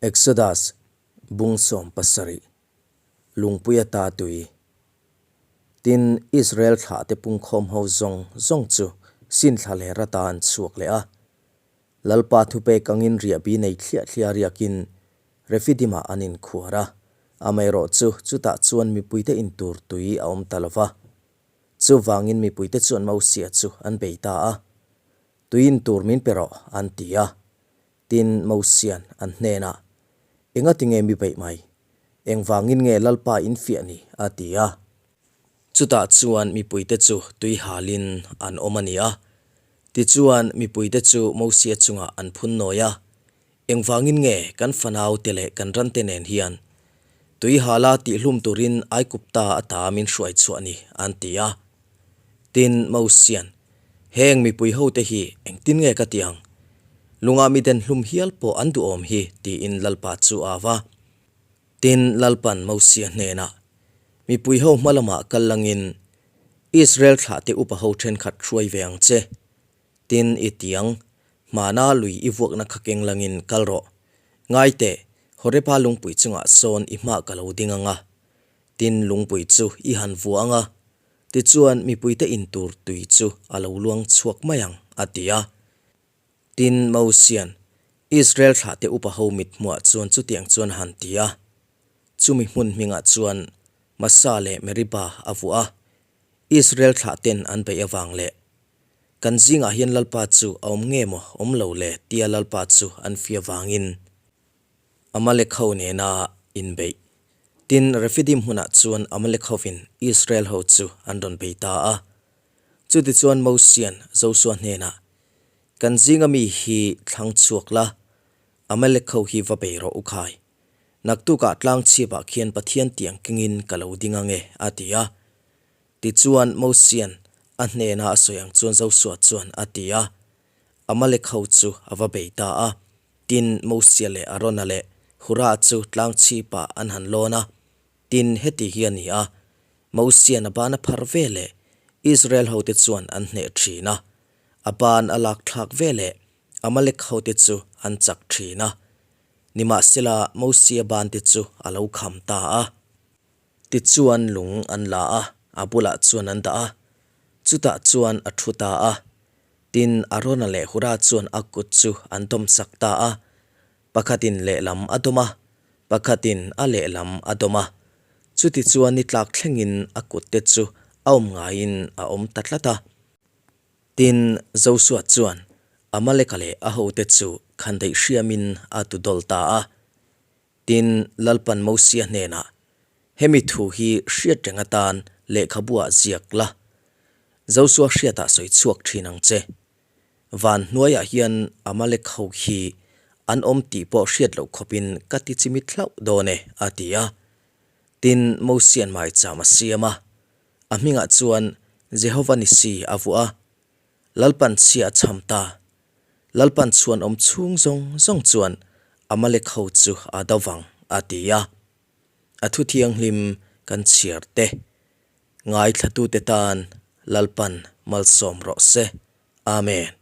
Exodus bung 70, Lungpui ata tui. Tin, Israel thlahte pungkhawm ho zawng zawng chu sin thla leh rata an chhuak leh a. Lalpa thupek angin riahbi nei thliah thliah riakin Refidim-ah an inkhuar a, amaherawhchu chutah chuan mipuite intur tui a awm ta lo va. Chuvangin mipuite chuan Mosia chu an bei ta a, Tui intur min pe rawh, an ti a. Tin, Mosia'n an hnenah, Engati nge mi beih mai? Engvangin nge Lalpa in fiah ni? a ti a. Chutah chuan mipuite chu tui halin an awm a ni a. Tichuan, mipuite chu Mosia chungah an phun nawi a, Engvangin nge kan fanaute leh kan rante nen hian tui hala tihhlum turin Aigupta ata min hruai chhuah ni? an ti a. Tin, Mosia'n, Heng mipui hote hi engtin nge ka ti ang? Lunga mi den hlum hial pawh an duhawm hi, tiin Lalpa chu a va. Tin, Lalpa'n Mosia hnenah, Mipui ho hma lamah kal langin Israel thlahte upa ho thenkhat hruai ve ang che. Tin, i tiang, hmana lui i vuakna kha keng langin kal rawh. Ngai teh, Horeba lungpui chungah sawn i hmah ka lo ding ang a. Tin, lungpui chu i han vua ang a, tichuan mipuite intur tui chu a lo luang chhuak mai ang, a ti a. Tin, Mosia'n Israel thlahte upa ho mithmuah chuan chutiang chuan a han ti a. Chumi hmun hmingah chuan Massa leh Meribah a vuah a, Israel thlahten an beih avang leh, Kan zingah hian Lalpa chu a awm nge maw, awm lo le? tia Lalpa chu an fia vangin Amalek ho nena inbeih. Tin, Refidim hmunah chuan Amalek hovin Israel ho chu an rawn bei ta a. Chutichuan Mosia'n Josua hnenah, Kan zinga mi hi thlang chhuak la, Amalek ho hi va bei rawh u khai. Naktukah tlang chhipah khian Pathian tiang kengin ka lo ding ange, a ti a. Tichuan Mosia'n a hnena a sawi ang chuan Josua chuan a ti a. Amalek ho chu a va bei ta a. Tin, Mosia leh Arona leh Hura chu tlang chhipah an han lawn a. Tin, heti hi a ni a, Mosia'n a ban a phar ve leh Israel hote chuan an hneh thin a. A ban a lak thlak ve leh Amalek hote chu an chak thin a. Nimahsela, Mosia bante chu a lo kham ta a. Tichuan lung an la a, a bulah chuan an dah a. Chutah chuan a thu ta a. Tin, Arona leh Hura chuan a kut chu an dawmsak ta a. Pakhatin lehlam a dawm a, pakhatin a lehlam a dawm a. Chutichuan ni tlak thlengin a kutte chu a awm ngaiin a awm ta tlat a. Tin, Josua chuan Amaleka leh a hote chu khandaih hriamin a tu dawl ta a. Tin, Lalpan Mosia hnenah, Hemi thu hi hriat reng atan lehkhabuah ziak la, Josua hriatah sawi chhuak thin ang che. Van hnuaiah hian Amalek ho hi an awm tih pawh hriat loh khawpin ka ti chimit hlauh dawn e, a ti a. Tin, Mosia'n maicham a siam a. A hmingah chuan Jehova Nisi a vuah a, Lalpan chhia a chham ta. Lalpan chhuan awm chhung zawng zawng chuan Amalek ho chu a do vang, a ti a. A thu thianghlim kan chhiar te, ngaithlatute tan Lalpan malsawm rawh se. Amen.